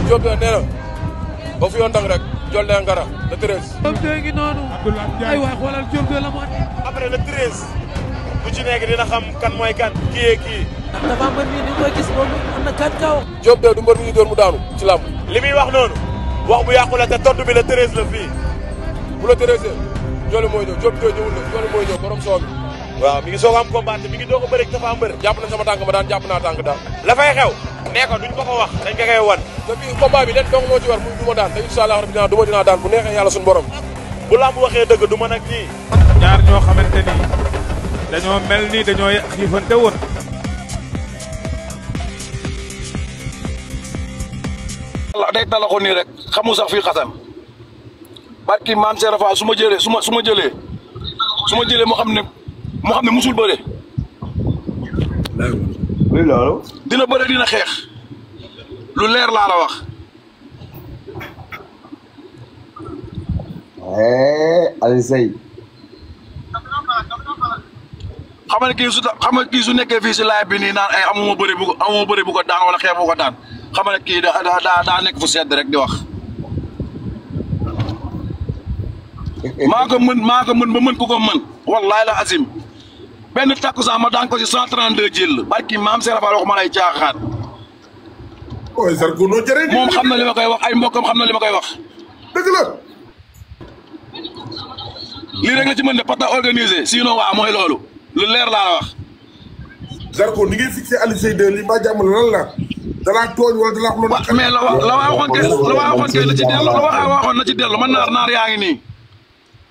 Diop de nee na ba fi yoon tàng rek jol de ngara le 13. Diop de ngi noonu. ay waay xoolal Diop de la mu andi. après le 13 bu ci nekk dina xam kan mooy kan kii kii. ndax dafa mbër mi ni koy gis moom am na 4 kaw. Diop de du mbër mi ñu door mu daanu ci làmb. li muy wax noonu wax bu yàqu la te tontu bi le 13 la fii. bu la 13 Joli mooy ñëw Diop de ñëwul de Joli mooy ñëw borom soo bi. waaw mi ngi soog a am combat mi ngi doog a bëri dafa am bëri. jàpp na sama tànk ma daan jàpp naa tànk daal. la fay xew. nee ko duñ ko ko wax. dañ ko koy wan. te bii combat bi leen dong moo ci war muy duma daan te incha allah rabbi dinaa daan bu neexee yàlla suñu borom. bu lamb waxee dëgg du mën ak ñii. ñaar ñoo xamante ni dañoo mel ni dañoo xiifante woon. day talaxoon nii rek xamu sax fii xasan barki maam Serap Fall su ma jëlee moo xam ne musul bëre. luy loolu. dina bëre dina xeex lu leer laa la wax. Alioune Seye. xam nga kii su nekkee fii si laaj bi nii naan ay amuma bëre bu ko daan wala xeex bu ko daan xam nga kii daa nekk fu sedd rek di wax. maa ko mën ba mën ku ko mën wallahi la azim benn takkusaan ma daan ko si 132 jël barki maam Serap Fall waxuma lay caaxaan. ooy Zarko noo jëree. moom xam na li ma koy wax ay mbokkam xam na li ma koy wax. dëgg la. lii rek la ci mën de pata organisé sinon waa mooy loolu lu leer laa la wax. Zarko ni ngay fixé Alioune Seye 2 lii mbaa jàmm lan la dalaa tooñ wala dalaa wax mais la waxoon kay na ci dellu waxoon na ci dellu man naar yaa ngi nii.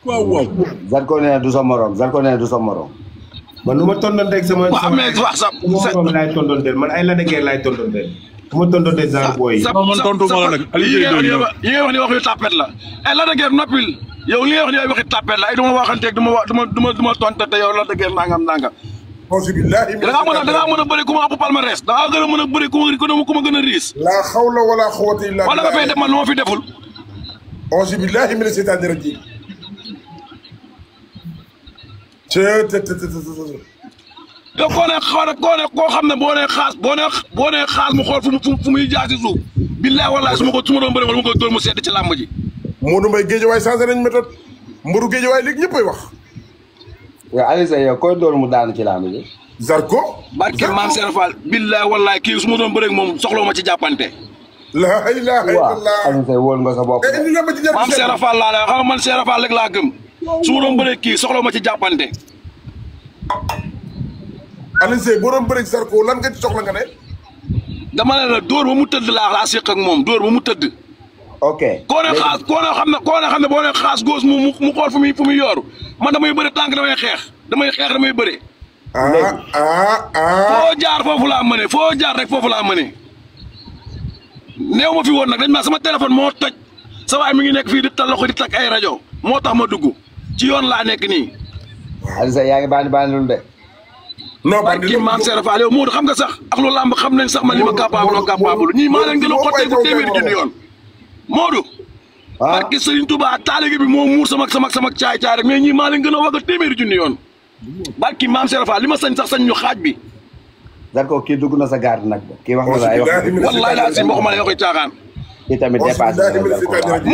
waaw. Zarko nee na du sa morom Zarko nee na du sa morom. man nu ma tontonteeg sama. waaw mais wax sax morom laay tontonteel man ay la dëgër laay tontonteel. su ma tontontee Zarko yi. man tontu ma la nag Aliou Seye yi ngay wax ni wax yu tàppet la ay la dëgër noppil yow li ngay wax ni ay waxi tàppet la ay duma waxanteeg duma tonte te yow la dëgër nangam. alhamdulilah. da ngaa mën a bëri ku ma ëpp palmarès da ngaa gën a mën a bëri ku ma gën a riis. laa xawla wala xawata illa billah. wala nga fay def man lu ma fi deful. alhamdulilah mina seytaani rajim. yow koo xam ne boo nee xaas mu xool fu muy jaar si suuf billahi wallahi su ma doon bëri wala ma koy dóor mu sedd ci làmb ji. Modou Mbaye Guédiawaye changé nañ méthode mbaru Guédiawaye léegi ñëppay wax. yow Alioune Seye yow koy dóor mu daanu ci làmb ji. Zarko. barke maam Serap Fall billahi wallahi kii su ma doon bëri moom soxla ma ci jàppante. la ilaha illallah. Alioune Seye wóor nga sa bopp. maam Serap Fall laa la xam nga man Serap Fall rek laa gëm su ma doon bëri kii soxla ma ci jàppante. Alioune Seye boo doon bëri Zarko lan nga ci soxla nga ne. dama ne la dóor ba mu tëdd laa séq ak moom dóor ba mu tëdd. ok koo ne xam ne boo ne xaas góos mu xool fu muy yooru man damay bëri tànk damay xeex damay bëri. foo jaar foofu laa mëne foo jaar rek foofu laa mëne. néew ma fi woon nag dañ ma sama téléphone moo toj sa waay mi ngi nekk fii di tal di takk ay rajo moo tax ma dugg ci yoon laa nekk nii. Alioune Seye yaa ngi bandi lu de. non barki maam Serap Fall yow Modou xam nga sax ak lu làmb xam nañ sax man li ma capable ñii maa leen gën a xotteeku téeméeri junni yoon Modou. barki Serigne Touba taalibe bi moo muur sama caay rek mais ñii maa leen gën a wagg téeméeri junni yoon barki maam Serap Fall li ma sañ ñu xaaj bi. Zarko kii dugg na sa garde nag kii wax na la ay wax. wallahi laa si waxuma la waxi caaxaan. kii tamit dépassé na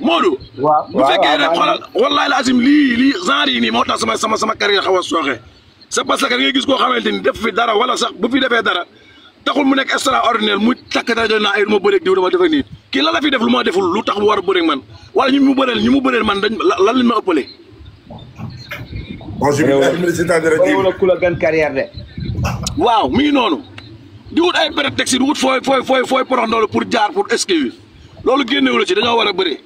Modou. waaw bu fekkee rek xoolal wallahi laa asim lii genre yi nii moo tax sama carrière xaw a sooxe. c'est parce que ngay gis koo xamante ni def fi dara wala sax bu fi defee dara taxul mu nekk extraordinaire mu takk rajo naa ay lu ma bëreeg diw dama defee nii kii lan la fi def lu ma deful lu tax mu war a bëreeg man wala ñi mu bëreel man dañ lan lañ ma ëppale. wala ku la gën carrière de. waaw mi ngi noonu di wut ay prétexte di wut fooy porox ndoolu pour jaar pour esquiver loolu génnewu la ci dañoo war a bëree.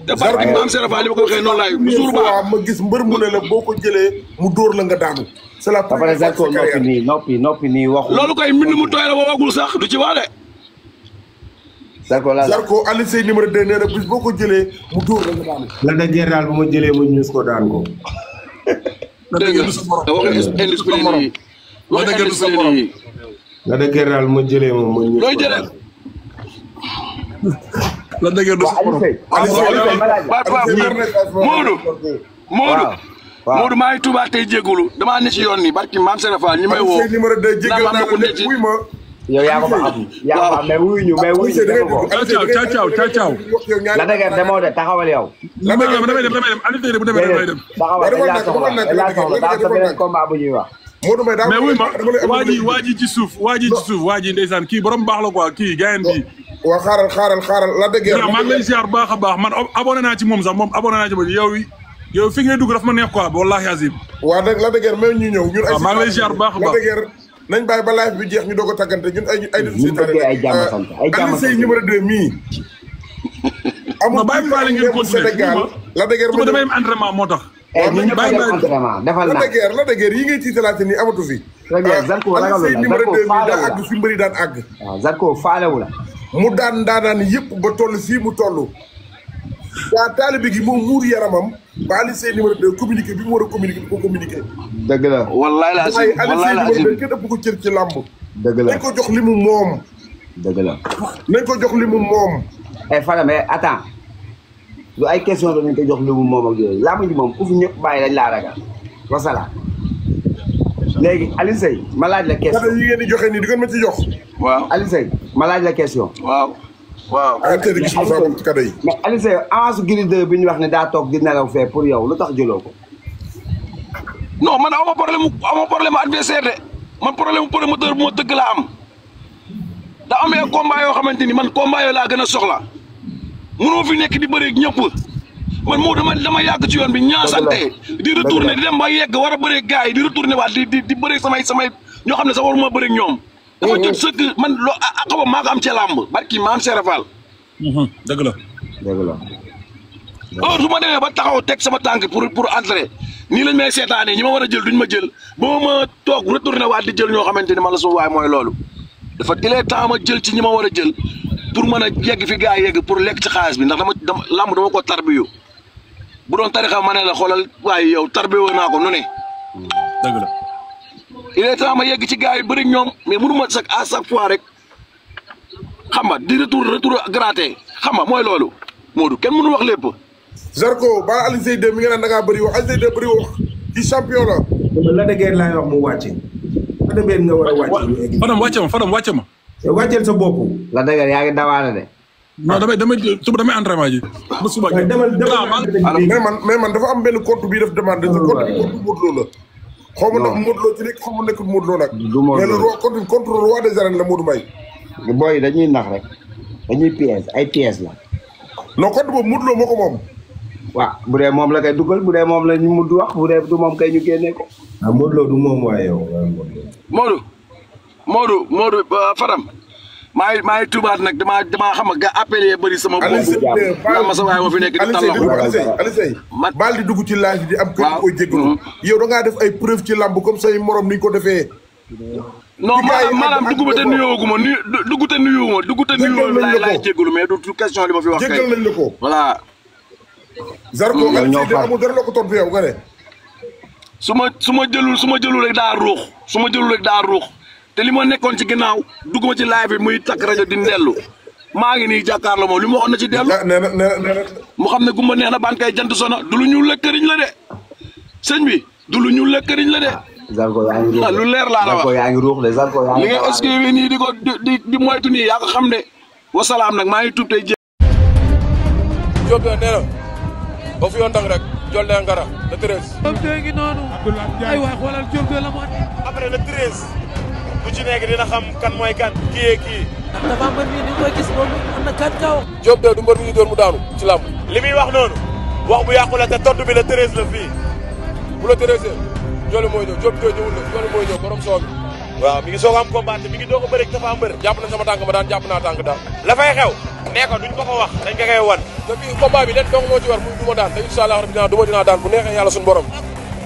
te barki maam Serap Fall li ma ko waxee noonu laay jour ba ma gis mbër mu ne la boo ko jëlee mu dóor la nga daanu. c'est la première fois Zarko noppi nii waxu. loolu koy mbind mu tooy la waxagul sax du ci wax de. Zarko Alioune Seye numéro 2 nee na bis boo ko jëlee mu dóor la nga daanu. la dëgër daal bu ma jëlee mu ñuus ko daan ko. dégg nga waxu indiscipline yi waxu indiscipline yi. la dëgër daal ma jëlee moom ma ñuus ko looy jëlee. la dëgër du sa borom. Modou maa ngi tubaab tey jégalu damaa ne ci yoon nii barki maam Serap Fall ñi may woo. numéro 2 jégal naa la wuy ma yow yaa ko fa am yaa ko fa am mais wuyu ñu mais wuyu ñu def ko. ciao. la dëgg demoo de taxawal yow. damay dem Aliou Seye bu demee damay dem. taxawal dañ laa soxla daa sa beneen combat bu ñuy wax. mais wuy ma waa ji ci suuf waa ji ndeysaan kii borom baax la quoi kii gayen bi. waaw xaaral la dëgg yàlla. maa ngi lay ziar baax a baax man abonné naa ci moom sax moom abonné naa ci moom yow fi ngay dugg dafa ma neex quoi wallahi azim. waaw dëgg la dëgg yàlla même ñu ñëw. ñun ay maa ngi lay ziar baax a baax. nañ bàyyi ba live bi jeex ñu doog a tàggante ñun ay jàmm sant numéro 2 mii. amul bàyyi faale ngeen continuer Sénégal la dëgër suba damay am entraînement moo tax. ñun ñëpp a entraînement defal naa la dëgër yi ngay tiitalaate nii amatu fi. Zarko ragalul la numéro 2 mii daa la àgg fi mbëri daan àgg. waaw Zarko faalewu la. mu daan daanaan yëpp ba toll fii mu toll. waa taalibe gi moom muur yaramam ba Aliou Seye numéro 2 communiqué bi mu war a communiqué di ko communiqué. dëgg la wallaay la waaye Aliou Seye numéro 2 kenn ëpp ko cër ci làmb. dëgg la nañ ko jox li mu moom. dëgg la. nañ ko jox li mu moom. Fadam attends du ay question da nañ ko jox li mu moom ak yooyu làmb ji moom ku fi ñëpp bàyyi dañ laa ragal wasalaam. léegi Aliou Seye ma laaj la question. yi ngeen di joxe nii di ngeen ma ci jox. waaw Aliou Seye ma laaj la question. waaw. arrêté di gis sa bopp ci kado yi. mais Aliou Seye avance Gris 2 bi ñu wax ne daa toog di nelaw fee pour yow lu tax jëloo ko. non man aw ma problème adversaire de man problème promoteur bu ma dëgg laa am da amee combat yoo xamante ni man combat yoo laa gën a soxla mënoo fi nekk di bëreeg ñëpp man moo dama yàgg ci yoon bi ñaasante di retourné di dem ba yegg war a bëreeg gars yi di retourné waat di bëreeg samay ñoo xam ne sax waruma bëreeg ñoom. dafa jot sëkk man loo xaw maa ko am ci làmb barki maam Serafal. dëgg la. su ma demee ba taxaw teg sama tànk pour entrer nii lañ may seetaanee ñi ma war a jël duñ ma jël ba ma toog retourné waat di jël ñoo xamante ni man la suuf waay mooy loolu. dafa il est temps ma jël ci ñi ma war a jël pour mën a yegg fi gaa yegg pour lekk ci xaalis bi ndax dama làmb dama ko tarbiyu bu doon tarixa ma ne la xoolal waaye yow tarbiyu naa ko nu ne. dëgg la. il est temps ma yegg ci gaa yi bëri ñoom mais mënu ma sax à chaque fois rek xam nga di retour gratter xam nga mooy loolu Modou kenn mënu wax lépp. Zarko ba Aliou Seye 2 mi nga naan da ngaa bëri wax Aliou Seye 2 bëri wax ci champion la. la dëgg laay wax mu wàcce. la dëgg nga war a wàcce. Fadam wàcce ma. wàcceel sa bopp. la dëgg yaa ngi dawaale de. non damay entraînement ji. ba suba gi mais man dafa am benn compte bii daf demande. sa compte bi compte Modou Lo la. xaw ma nag Modou Lo ci nekk xaw ma nekkul Modou Lo nag. du Modou Lo mais le contre roi des arènes la Modou Mbaye. booy dañuy nax rek dañuy pièce ay pièce la. non compte boobu Modou Lo moo ko moom. waaw bu dee moom la kay dugal bu dee moom la ñu mudd wax bu dee du moom kay ñu génne ko. Modou Lo du moom waaye yow. Modou Fadam maa ngi tubaat nag damaa xam nga appelé bëri sama bopp. ma sa waay ma fi nekk di tàllaxu. Aliou Seye baal di dugg ci laaj di am kër koy jégalu. yow da ngaa def ay preuve ci lamb comme say morom ni ñu ko defee. non maanaam dugg te nuyoo ma dugg te nuyoo laay jégalu mais du question li ma fi wax kay. jégal nañ la ko voilà. Zarko Aliou Seye de amul dara la ko tontu yow nga ne. su ma jëlul rek daa ruux te li ma nekkoon ci ginnaaw dugg ma ci live bi muy takk rajo di ndellu maa ngi nii jàkkaarloo moom li ma waxoon na ci dellu. mu xam ne gumba neex na ban kay jant sona du lu ñu lëkkëriñ la de sëñ bi du lu ñu lëkkëriñ la de. Zarko yaa ngi ruux lu leer laa la wax Zarko yaa ngi ruux de Zarko yaa ngi. li nga esquivé nii di ko di moytu nii yaa ko xam de wasalaam nag maa ngi tuub tey jé. Diop de nee na ba fi yoon dang rek jol de ngara le 13. Diop de ngi noonu. ay waay xoolal Diop de la mu andi. après le 13 bu ci nekk dina xam kan mooy kan kii. dafa mbër mi ni koy gis moom am na 4 kaw. Diop de du mbër mi ñu door mu daanu ci làmb. li muy wax noonu wax bu yàqu la te tontu bi le 13 la fii. bu la 13 Joli mooy ñëw Diop de ñëwul la Joli mooy ñëw borom soo bi. waaw mi ngi soog a am combat mi ngi doog a bëri dafa am bëri. jàpp na sama tànk ma daan jàpp naa tànk daal. la fay xew. nee ko duñ ko wax dañ ko koy wan. te bii combat bi leen dong moo ci war muy du ma daan te incha allah rabbi dinaa daan bu neexee yàlla suñu borom.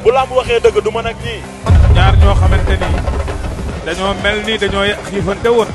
bu lamb waxee dëgg du mën ak kii. ñaar ñoo xamante ni dañoo mel ni dañoo xiifante woon